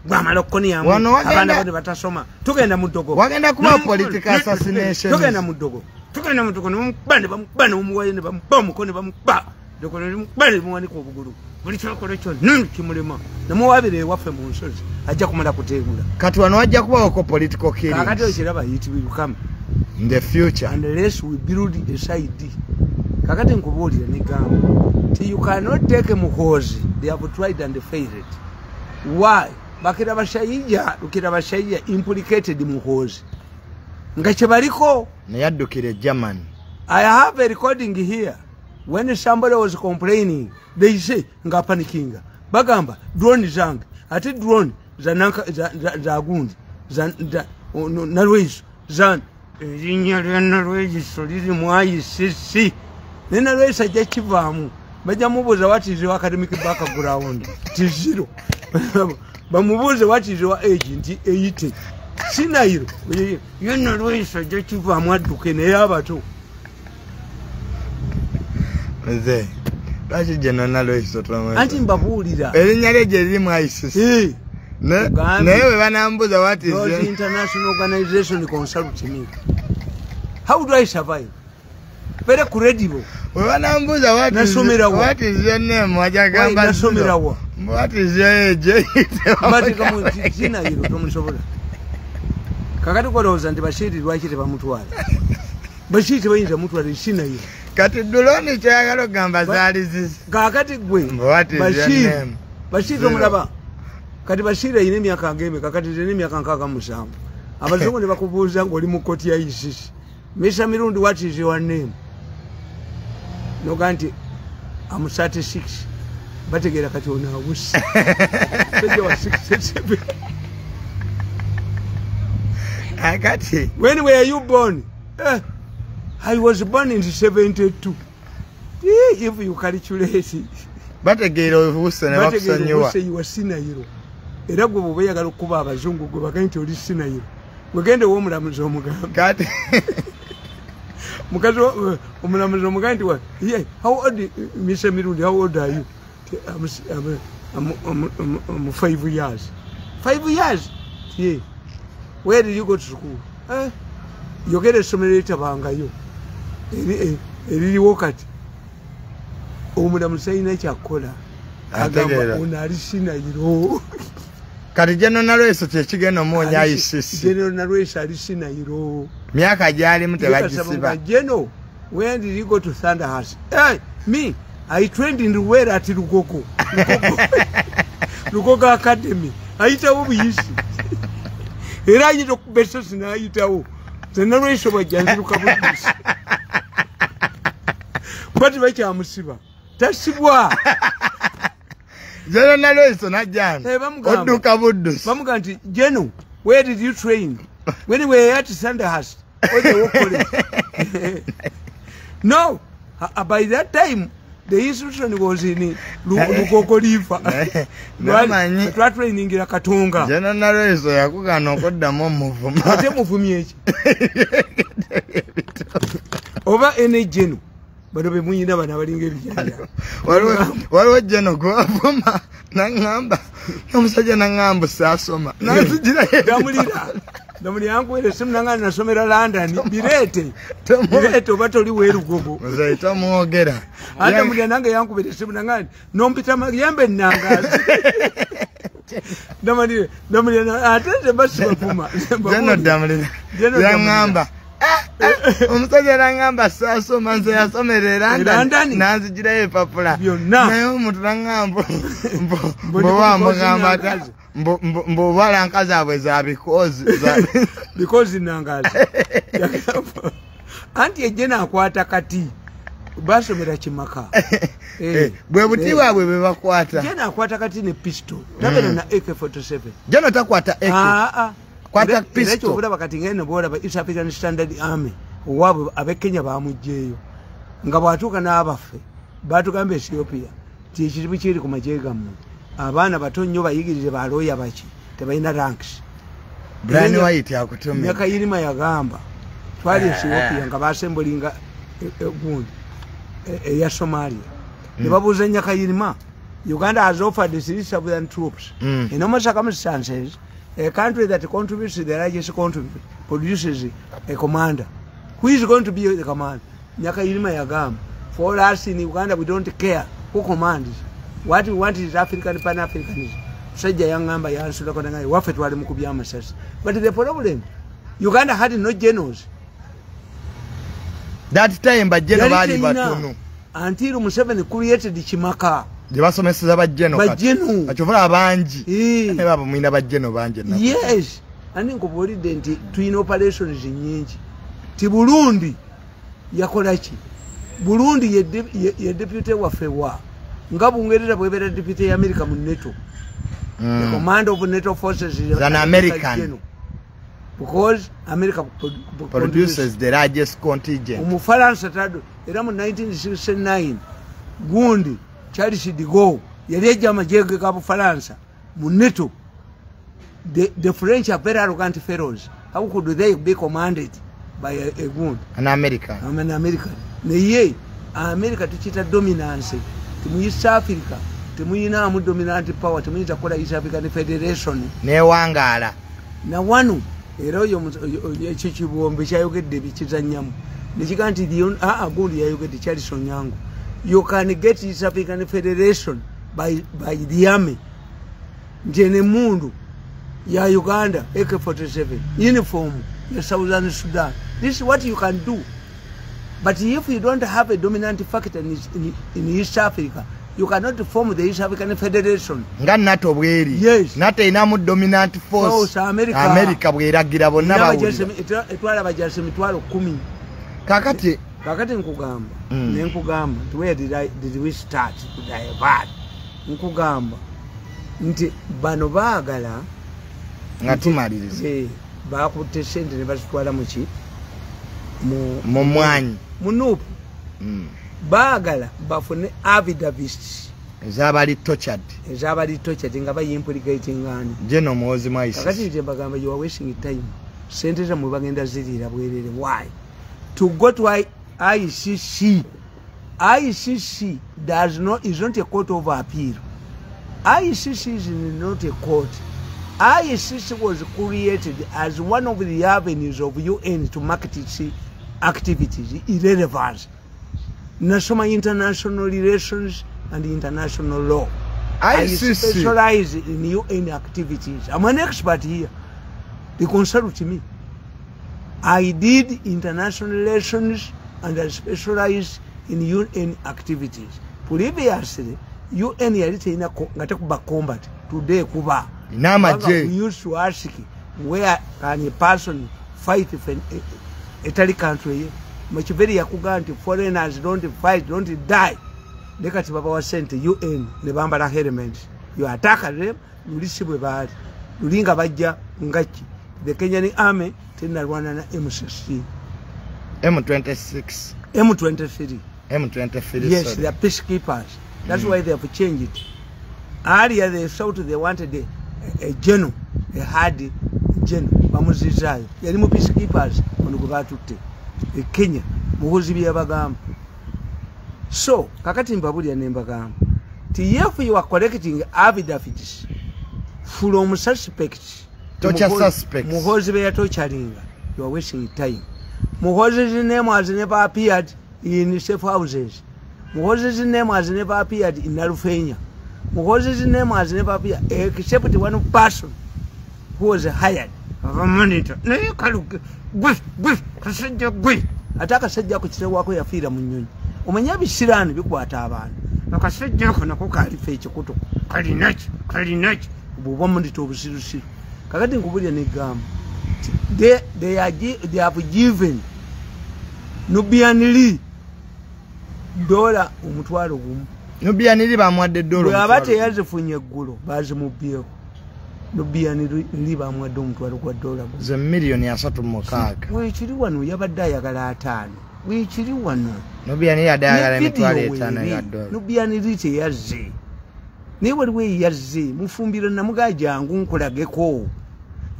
Gwamala okukoniyamu abaana bo ne batasoma. Tugenda mu ddogo. Wagenda kuba political assassination. Tugenda mu ddogo. Tugenda mu ddogo ne bamukuba ne bamukuba ne bamuwayo ne bamukuba omukono ne bamukuba. Ddogo ne limukuba ne limuwanika obugulu. Buli kyakola kyonna kimulema. Namuwaabira ewaffe mu nsozi ajja kumala kuteegula. Kati wano wajja kubawoko political killings. Kakati okiraba it will come in the future unless we build a side. Kakati nkubuulira negamba nti you cannot take Muhoozi. They have tried and failed. Why? Bakira Bashaija, Lukira Bashaija implicated Muhoozi. Nga kyebaliko nayaddukira Germany. I have a recording here. When somebody was complaining, they say nga panikinga. Bagamba drone zange, ate drone za nanka za gundi za Nalweyiso za erinnya lya Nalweyiso liri mu ICC. Ne Nalweyiso ajja kivaamu. Bajja mubuuza what is your academic background? Ti zero. Bamubuuze what is your age nti 80. Sinayiro. Ye Nalweyiso ajja kivaamu adduke naye abato. Nze lwaki gye Nalweyiso twamanyi? Anti mbabuulira. Erinnya lye gye liri mu ICC. Naye bwe banambuuza what is your international organization consult me. How do I survive? Very credible. Bwe banambuuza what is your name wajagamba nasomerawa. What is your age? Bateekamu Sinayiro tomusobola. Kakati kolowooza nti Bashiri lwaki tebamutwala? Bashiri tebayinza mutwala Sinayiro. Kati drone kyayagala ogamba zaali zizi. Kaakati gwe Bashir omulaba. Kati Bashir ayina emyaka ng'emeka? Kati nze n'emyaka 67. Abazungu ne bakubuuza ng'oli mu kkooti ya ICC. Mr. Mirundi, what is your name? Noga nti I'm 36. Bategeera kati ono awusse. Musajja wa 67. Akati. When were you born? I was born in 72. If you calculate. Bategeera obuuse ne bakusonyiwa. Bategeera obuuse senile. Era gwe bw'oba oyagala okukuba abazungu gwe bagambe nti oli senile. Wegende w'omulamuzi omugambe. Kati. Mukazi omulamuzi omugambe nti yeah, how old Mr. Mirundi, how old are you? I'm 5 years. 5 years? Yeah. Where did you go to school? Yogera essomero eritabangayo. Eririwo kati. Omulamuzi talina ky'akola. Agamba ono ali senile. Kati General Nalweso kye kigenda omuwonya ICC. General Nalweso ali senile. Myaka gy'alimu tebagisiba. General, when did you go to Sandhurst? Hey, me, I trained in Luwero at Lugogo. Lugogo Academy. Ayitawo buyisi. Era ayinza okuba essasi n'ayitawo. Nze Nalweso bw'ajja nziruka buddusi. Kuba tebakyamusiba. Tasibwa. General Nalweso najjano. Odduka buddusi. Bamugamba nti, General, where did you train? When we were at Sandhurst, or the college. No, by that time, the institution was in Lugogo River. Twatrainingira Katonga. General Nalweso yakugaana okuddamu omuvuma. Ate muvumye ki? Oba ene General. Bano be muyina bano abalinga ebijanja. Waliwo General gwavuma n'aŋŋamba omusajja n'aŋŋamba saasoma. Nanzigirayo. Damulira. Damulira yankuwera essimu n'aŋŋamba nasomera London. Bireete. Bireete oba toli w'e Lugogo. Muzeeyi tomwogera. Ate Damulira nange yankubira essimu n'aŋŋamba nompita Mayembe Nnangazi. Damulira Damulira ate nze mba sibavuma. General Damulira yaŋŋamba omusajja n'aŋŋamba saasoma nze yasomera e London nanzigirayo epapula. Naye omuntu n'aŋŋamba mbu mbu oba nkazaabwe za because. Because Nnangazi. Anti ejje naakwata kati basomera Kimaka. Bwe buti bwabwe bwe bakwata. Jje naakwata kati ne pistol. Tabeera na AK-47. Jeno takwata AK. Kwata pistol. Era ky'obulaba kati ngeno bw'olaba East African Standard Army owaabwe ab'e Kenya bamuggyeeyo. Nga bw'atuuka n'abaffe baatugamba Ethiopia nti ekizibu kiri ku magye gammwe. Abaana bato nnyo bayigirize balooya baki tebalina ranks. Brian White akutumye. Nyakayirima yagamba twali Ethiopia nga basembulinga gundi eya Somalia. Ne babuuza Nyakayirima, Uganda has offered 3,000 troops. In normal circumstances, a country that contributes to the largest contribute produces a commander. Who is going to be the commander? Nyakayirima yagamba, for us in Uganda we don't care who commands. What we want is African Pan-Africanism. Musajja yaŋŋamba yansulako nangaye waffe twali mu kubya amasasi. But the problem, Uganda had no generals. That time bajeno baali batono. Until Museveni created Kimaka. Gye basomeseza bajeno kati. Bajeno. Akyovula abangi. Ne baba mulina bajeno bangi ennaku. Yes. Ani nkubuulidde nti tulina operations nnyingi. Ti Burundi yakola ki? Burundi ye deputy waffe wa. Nga Bungereza bw'ebeera deputy ya America mu NATO. The commander of NATO forces is an American. Because America produces the largest contingent. Omufalansa tado era mu 1969 gundi Charles de Gaulle yali ejja amagye ge ga Bufalansa mu NATO. The French are very arrogant fellows. How could they be commanded by a gundi? An American. An American. Naye America tukiyita dominance. Mu East Africa temuyinaamu dominant power, temuyinza kukola East African Federation. Newangaala. Na wano era oyo ekyo kibombe kyayogedde bikizannyamu nekiga nti gundi yayogedde Charles Onyango, you can get East African Federation by the army. Nti eno emmundu ya Uganda AK-47 uniform ya Southern Sudan. This is what you can do. But if you don't have a dominant factor in East Africa, you cannot form the East African Federation. Nga NATO bweri. Yes. NATO inamu dominant force. America. America bweragira bonna bawulira. Etwala bajasi emitwalo 10. Kakati nkugamba. Ne nkugamba where did we start to divert? Nkugamba nti bano baagala nga tumaliriza. Bakutte sente ne bazitwala mu ki? Mu mwanyi. Mu NUP. Baagala bafune affidavits ezabali tortured. Ezabali tortured nga bayimplicating ani. General Muhoozi Mwaisi. Kakati nje mbagamba you are wasting time. Sente zammwe bagenda ziriira bwerere. Why? To go to ICC. ICC does not is not a court of appeal. ICC is not a court. ICC was created as one of the avenues of UN to market its activities, irrelevance. Nasoma international relations and international law. ICC. I specialize in UN activities. I'm an expert here. They consult me. I did international relations and I specialize in UN activities. Previously, UN yali terina nga tekuba combat. Today kuba. N'amagye. We used to ask where can a person fight for etali country. Machiavelli yakugamba nti foreigners don't fight, don't die. Nekati babawa sente UN ne bambala helmets. You attack them, luli si bwe baali. Luli nga bajja ngaki. The Kenyan army tenalwana na M16. M26. M23. M23. Yes, sorry. They are peacekeepers. That's why they have changed it. Earlier they thought they wanted a general, a hard general. Bamuzizaayo. Yali mu peacekeepers ono gwe batutte. E Kenya, Muhoozi bye yabagamba. So, kakati mbabulira ne mbagamba. Ti if you are collecting affidavits from suspects, torture suspects, Muhoozi bye yatocharinga, you are wasting time. Muhoozi's name has never appeared in safe houses. Muhoozi's name has never appeared in Nalufenya. Muhoozi's name has never appeared except one person who was hired. Monitor. Ate akasajja ako kitawako yafiira mu nnyonyi. Omanyi ebisiraani bikwata abantu. Akasajja ako nako kalifa ekikutu. Kalinaki, kalinaki. Bw'oba monitor obusirusiru. Kakati nkubulira negamba. They have given Nubian Lee $1,000. Nubian Lee bamuwadde $1,000. Bw'aba teyazifunye eggulo bazimubbyeeko. Nubian Lee bamuwadde $1,000. Ze 36,000,000. Weekiri wano yabadde ayagala 5. Weekiri wano. Nubian Lee yadde ayagala $5,000. Nubian Lee teyazze. Naye waliwo eyazze mufumbiro namugaa jangu nkulageko.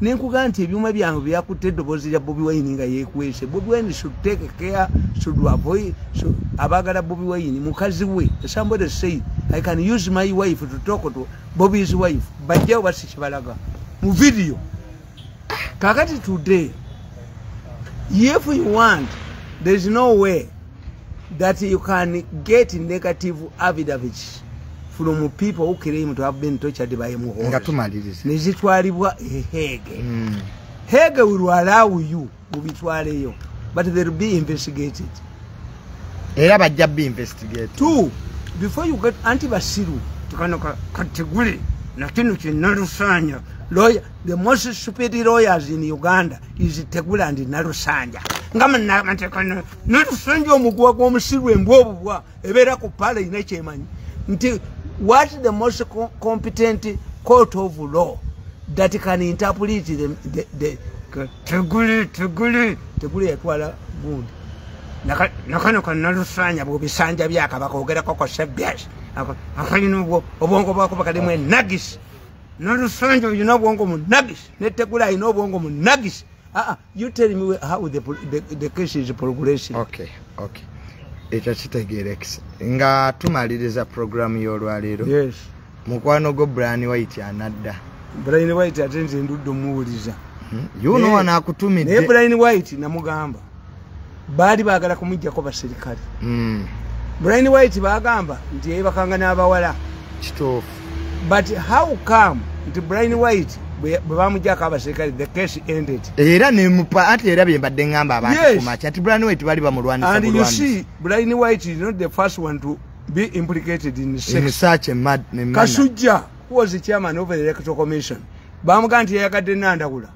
Nenkugaa nti ebyuma byange byakutte eddoboozi lya Bobi Wine nga yeekwese. Bobi Wine should take care, should avoid, should abaagala Bobi Wine mukazi we. Somebody said, I can use my wife to talk to Bobby's wife. Bajjawo basi kibalaga mu video. Kakati today, if you want, there is no way that you can get negative affidavits from people who claim to have been tortured by Muhoozi. Nga tumaliriza. Nezitwalibwa Hege. Hege will allow you mubitwaleyo, but they will be investigated. Era bajja be investigated. Two, before you get anti-basiru, tukano kategule na kino kinalusanya. Lawyer, the most stupid lawyers in Uganda is Tegula and Nalusanja. Ngama na Nalusanja omuguwa gw'omusiru embwa bwa ebeera ku pale ina kyemanyi. Nti what the most competent court of law that can interpret the Tegule Tegule yatwala gundi. Nakano kanalusanya bw'obisanja byakabaka ogerako ko sebyas. Akalina obwongo bwako bakalimu enagisi. Nalusanja olina obwongo mu nagisi. Ne Tegula alina obwongo mu nagisi. You tell me how the case is progressing. Okay, okay. Ekyo kitegeerekese. Nga tumaliriza programu y'olwaleero. Yes. Mukwano gwo Brian White anadda. Brian White ate nze ndudde omuwuliza. Yuno wanaakutumidde. Naye Brian White namugamba. Baali baagala kumuggyako basirikale. Brian White baagamba nti yeebakanga n'abawala. Kituufu. But how come nti Brian White Bwe bamuggyako abaserikale, the case ended. Era nemupa ati era bye mbadde ŋŋamba abantu ku makya nti Brian White bali bamulwanisa. And you see, Brian White is not the first one to be implicated in sex. In such a mad manner. Kasujja, who was the chairman of the Electoral Commission, bamugamba nti yayagadde Nandawula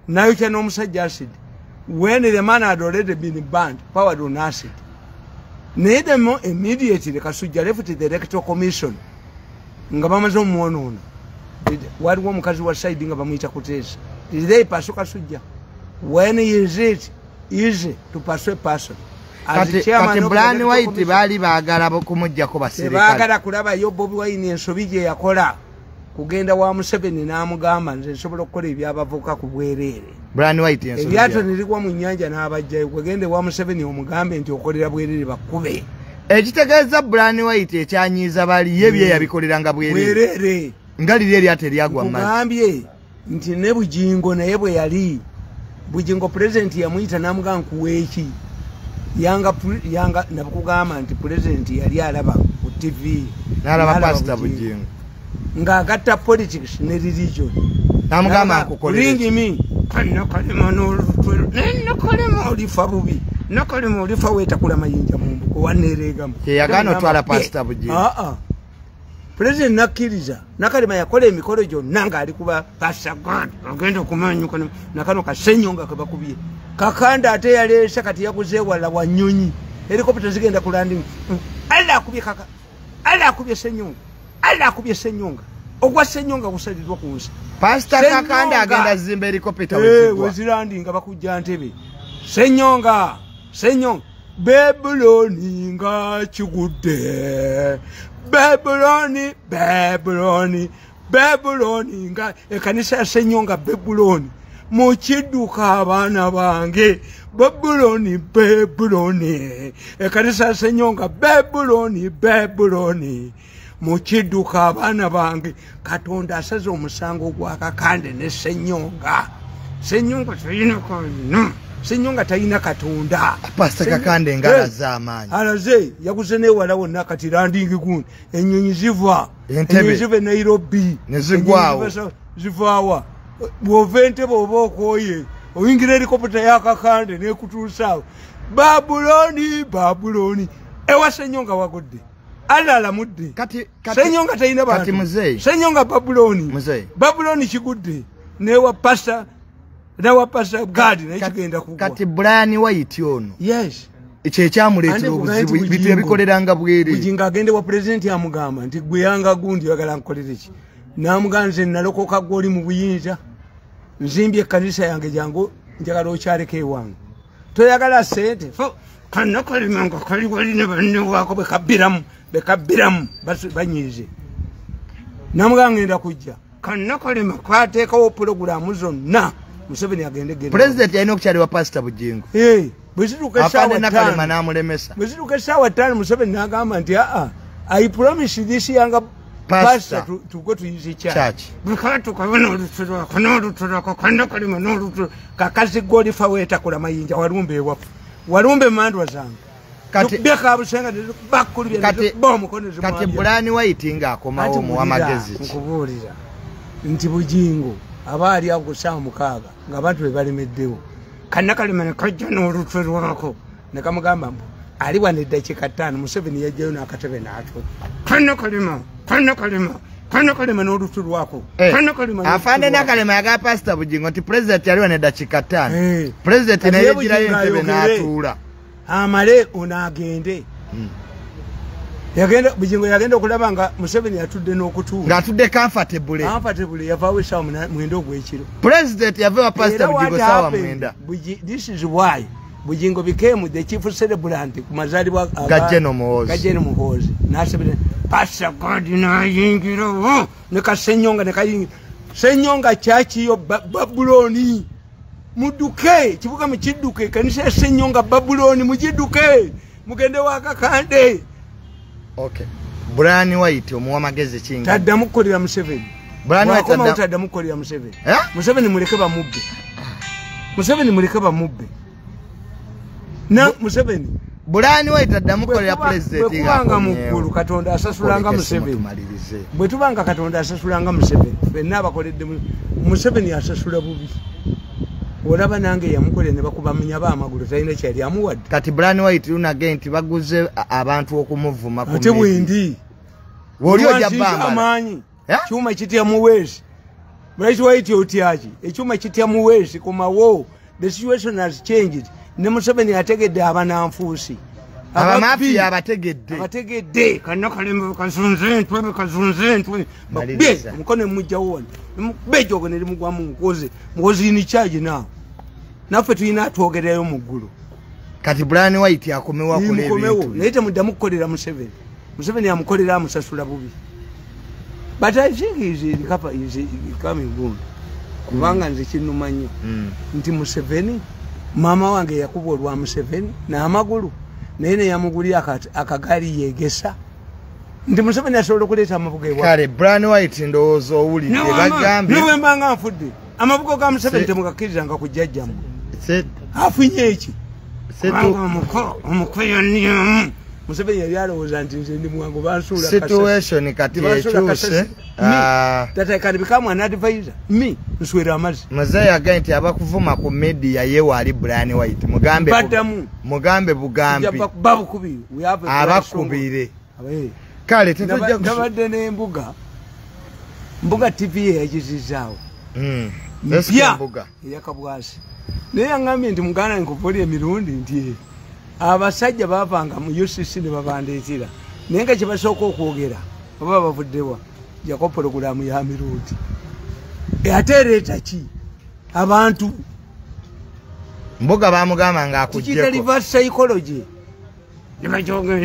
nayokya n'omusajja acid when the man had already been banned, powered on acid. Naye them immediately Kasujja left the Electoral Commission nga bamaze omwonoona. Waliwo omukazi wa side nga bamuyita Kuteesa. Did they pursue Kasujja? When is it easy to pursue a person? Kati Brian White baali baagala kumuggyako baserikale. Tebaagala kulabayo Bobi Wine ensobi gye yakola kugenda wa Museveni n'amugamba nze nsobola okukola ebyabavuka ku bwereere. Brian White ensobi eryato ne ligwa mu nnyanja n'abajjayo. Gwegende wa Museveni omugambe nti okolera bwereere bakkube. Ekitegeeza Brian White ekyanyiiza bali ye bye yabikoleranga bwereere nga liri eryato eryagwa mu mazzi. Nkugambye nti ne Bujingo naye bwe yali Bujingo pulezidenti yamuyita n'amugamba nkuweeki. Yanga nabukugamba nti pulezidenti yali alaba ku TV n'alaba Pastor Bujingo ng'agatta politics ne religion n'amugamba nkukolere ringi mi nakalema n'olutwe olifa bubi nakalema olifa weetakula mayinja mu mbugo waneereegamu. Teyagaana otwala Pastor Bujingo. Pulezidenti nakkiriza. Nakalema yakola emikolo gyonna ng'ali kuba Pastor God ogenda okumanyuka nakano Kasenyonga ke bakubye. Kakanda ate yaleese kati yaguze wala wa nnyonyi. Helicopter zigenda ku landing. Allah akubye kaka. Allah akubye Senyonga. Allah akubye Senyonga. Ogwa Senyonga gusalirwa ku nsi. Pastor Kakanda agenda zimba helicopter wezigwa. Wezilandinga bakujja Ntebe. Senyonga. Senyonga. Babyloni nga kigudde. Babyloni, Babyloni, Babyloni nga ekanisa ya Senyonga Babyloni. Mukidduka abaana bange Babyloni, Babyloni, ekanisa ya Senyonga Babyloni, Babyloni. Mukidduka abaana bange. Katonda asaze omusango gwa Kakande ne Senyonga. Senyonga talina kano. Senyonga talina Katonda. Pastor Kakande nga alaze amaanyi. Alaze yaguze newala wonna kati landing gundi. Ennyonyi ziva. Ennyonyi ziva e Nairobi. Ne zigwawo. Zivaawa. Bw'ova Entebbe oba okooye oyingira helicopter ya Kakande n'ekutuusaawo. Babuloni, Babuloni. Ewa Senyonga wagudde. Allah alamudde. Senyonga talina bantu. Kati muzeeyi. Senyonga Babuloni. Muzeeyi. Babuloni kigudde. Newa Pastor nawa Pastor God naye kigenda kugwa. Kati Brian White ono. Yes. Ekyo ekyamuleetera obuzibu bintu yabikoleranga bwereere. Bujingo agende wa pulezidenti amugamba nti gwe yanga gundi oyagala nkolere ki? N'amugamba nze nalokoka gw'oli mu buyinza. Nzimbye ekkanisa yange jangu njagala okyaleko ewange. Toyagala ssente. Kanakalema nga kali wali ne banne waako bekabbiramu banyiize. N'amugamba ngenda kujja. Kanakalema kwateekawo pulogulaamu zonna. Museveni agende genda. Pulezidenti yalina okukyalira Pastor Bujingo. Bwe zituuka essaawa Nakalema n'amulemesa. Bwe zituuka essaawa 5 Museveni n'agamba nti I promise this younger pastor to go to his church. Bukatuka n'olutulwako n'olutulwako Kanakalema n'olutulwako. Kakazi golifa weetakula mayinja walumbe ewaffe. Walumbe mandwa zange. Kati Brian White ng'akomawo omuwa amagezi ki? Nkubuulira nti Bujingo aba ali awo ku ssaawa 6 ng'abantu be balemeddewo. Kanakalema ne kajja n'olutwe lwako ne kamugamba mbu ali wano eddakiika 5 Museveni yajjayo n'akatebe n'atula. Kanakalema, Kanakalema, Kanakalema n'olutwe lwako. Kanakalema. Afande Nakalema yagamba Pastor Bujingo nti pulezidenti yali wano eddakiika 5. Pulezidenti naye yegirayo entebe n'atuula. Amale ono agende. Yagenda Bujingo yagenda okulaba nga Museveni atudde n'okutuula. Ng'atudde comfortable. Comfortable yavaawo essaawa 9 ogw'ekiro. President yava wa Pastor Bujingo ssaawa 9. This is why Bujingo became the chief celebrant ku mazaalibwa ga General Muhoozi. Ga General Muhoozi. N'asabira Pastor God n'ayingirawo ne Kasenyonga ne kayingira. Senyonga church yo Babuloni. Mudduke, kibuga mukidduke, ekkanisa ya Senyonga Babuloni mugidduke. Mugende wa Kakande. Okay. Brian White omuwa amagezi kinga. Taddamu kukolera Museveni. Brian White taddamu kukolera Museveni. Museveni muleke bamubbe. Museveni muleke bamubbe. Na Museveni. Brian White taddamu kukolera president. Bwe kubanga mu ggulu Katonda asasulanga Museveni. Bwe tubanga Katonda asasulanga Museveni. Ffenna abakoledde Museveni asasula bubi. Olaba nange yamukolera ne bakuba munyaba amagulu talina kyali amuwadde. Kati Brian White unage nti baguze abantu okumuvuma ku ate bwendi woli ojja bamba amaanyi kyuma kitya muweesi. Brian White otyaki ekyuma kitya muweesi komawo. The situation has changed. Ne Museveni ategedde abananfuusi, abamafiya abategedde, abategedde kanna kalembe kazunze ntwe kazunze ntwe bakubye omukono emujjawo wano nemukube ejogo ne limugwamu mukozi mukozi in charge now. Naffe tulina atwogererayo mu ggulu. Kati Brian White akomewo akola ebintu naye temuddamu kukolera Museveni. Museveni amukolera amusasula bubi. But I think he is coming good. Kubanga nze kinnuma nnyo nti Museveni maama wange yakubwa olwa Museveni n'amagulu naye ne yamugulira akagaali yeegesa nti Museveni asobola okuleeta amabugo ewa. Kale Brian White ndowooza owulidde bagambye ne bwe mba nga nfudde amabugo ga Museveni temugakkirizanga ku jjajjammwe. Afunye eki? Kubanga omuko yonna Museveni yali alowooza nti nze ndi mwangu bansuula kasasi. Situation kati ekyuse. That I can become an advisor. Me nswera amazzi. Muzeeyi agambye nti abakuvuma ku media ye waali Brian White. Mugambe baddamu. Mugambe bugambi. Babukubi. We have a abakubire. Kale tetujja nabadde n'embuga. Mbuga TV yagizizaawo. Mpya mbuga. Eyakabwasi. Naye yangambye nti muganda nkuvuli emirundi nti abasajja bavanga mu UCC ne babandeetera naye nga kye basooka okwogera oba bavuddewa jako pologulaamu ya mirundi ate ereeta ki abantu mbuga bamugamba nga akuggyeko kiyita reverse psychology ne bajoga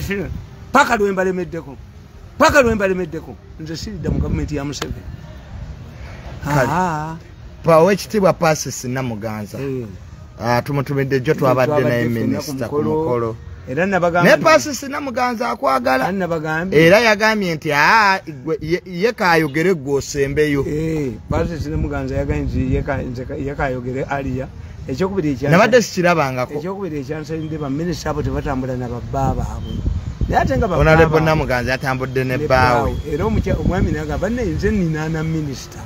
paka lwe mbalemeddeko paka lwe mbalemeddeko nze siridda mu gavumenti ya Museveni. Owekitiibwa Pasis Namuganza tumutumidde jjo twabadde naye minisita ku mukolo era nabagambye ne Pasis Namuganza akwagala era yagambye nti ye kaayogere gwe osembeyo. Pasis Namuganza yagambye nti ye kaayogere aliya ekyokubiri ekya nabadde sikirabangako ekyokubiri ekyansabye baminisita abo tebatambula na babba baabwe naye ate nga Honorable Namuganza yatambudde ne bbaawe era omwami n'agamba banne nze nninaana minisita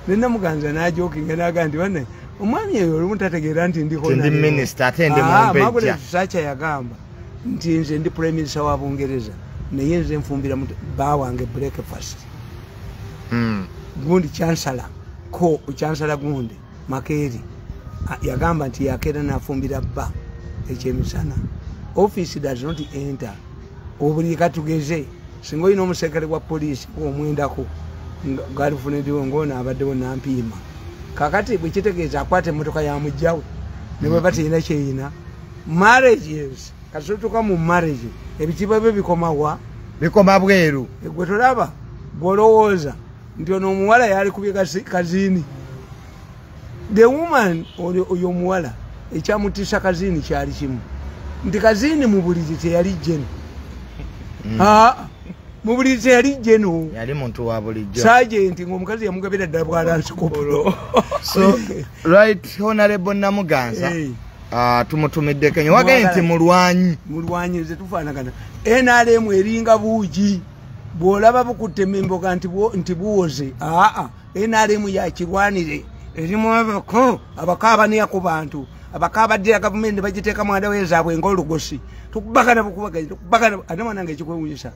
ne Namuganza n'ajookinga n'agamba nti banne omwami oyo olumu tategeera nti ndi minisita ate ndi mumbejja. Margaret Thatcher yagamba nti nze ndi prime minister wa Bungereza naye nze nfumbira bba wange breakfast. Gundi chancellor ko chancellor gundi Makeri yagamba nti yakeera n'afumbira bba ekyemisana. Office does not enter. Obuli katugeze singa olina omuserikale wa poliisi omwendako galifuniddewo ng'ono abaddewo nampiima kakati bwe kitegeeza akwata emmotoka ya mujjawe ne bwe baterina kyeyina. Marriages kasituka mu marriage ebitiibwa bye bikomawa bikoma bweru. Gwe tolaba bw'olowooza nti ono omuwala yali kubye kazini. The woman oyo omuwala ekyamutiisa kazini kyali kimu nti kazini mu buliri teyali jeno. Mu buliri teyali jeno yali muntu wa bulijjo sergeant ng'omukazi yamugabira ddala bwalansikopolo. So right Honorable Namuganza tumutumidde Kenya wagambye nti mulwanyi mulwanyi nze tufaanagana. NRM eringa buugi bw'olaba bukutema emboga nti buwoze. NRM yakirwanire erimu abako abakaabaniya ku bantu abakabaddira gavumenti bagiteekamu adawe zaabwe ng'olugosi tukubagana bukubaganya tukubagana ate mwanange ekikwewuunyisa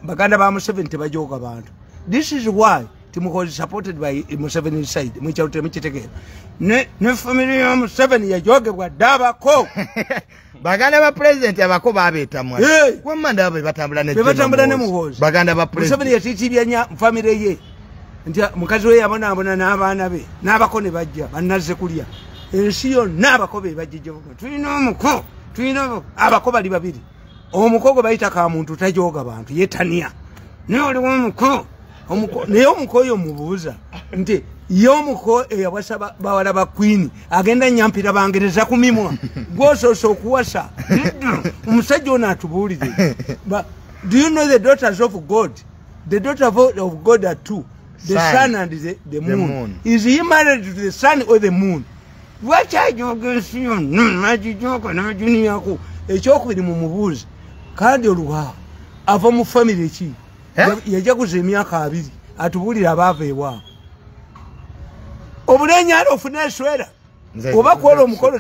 baganda ba Museveni tebajooga bantu. This is why Timuhoozi supported by Museveni side mukyalo temukitegeera ne family ya Museveni yajogebwa dda abako. Baganda ba president abako babeetamwa wamma ndaba batambula ne batambula ne Muhoozi. Baganda ba president Museveni yatiitibya nya family ye nti mukazi we yabonaabona n'abaana be n'abako ne bajja bannazze kulya ensi yonna abako be bajjijjo tulina omuko tulina abako bali babiri omuko gwe bayita ka muntu tajooga bantu yetania naye oliwo omuko naye omuko oyo mubuuza nti ye omuko eyawasa bawala ba queen agenda nyampira bangereza ku mimwa gwosoose okuwasa omusajja ono atubuulire. Do you know the daughters of God? The daughter of God are two, the sun and the moon. Is he married to the sun or the moon? Lwaki ajoga ensi yonna n'agijoga n'aginiyako ekyokubiri mumubuuze kandi oluwaawo ava mu famire ki? Yajaguza emyaka 2 atubuulire abaava ewaabwe. Obulenyala ofune eswera. Oba kola omukolo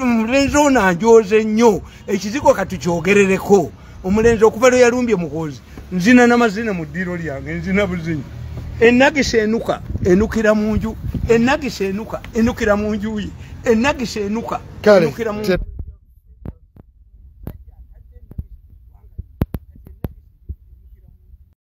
omulenzi ono anjooze nnyo ekizigo katukyogerereko. Omulenzi okuva lwe yalumbye Muhoozi nzina n'amazina mu ddiiro lyange, nzina buzinyi. Enagisa enuka enukira mu nju, enagisa enuka enukira mu nju ye, enagisa enuka enukira mu.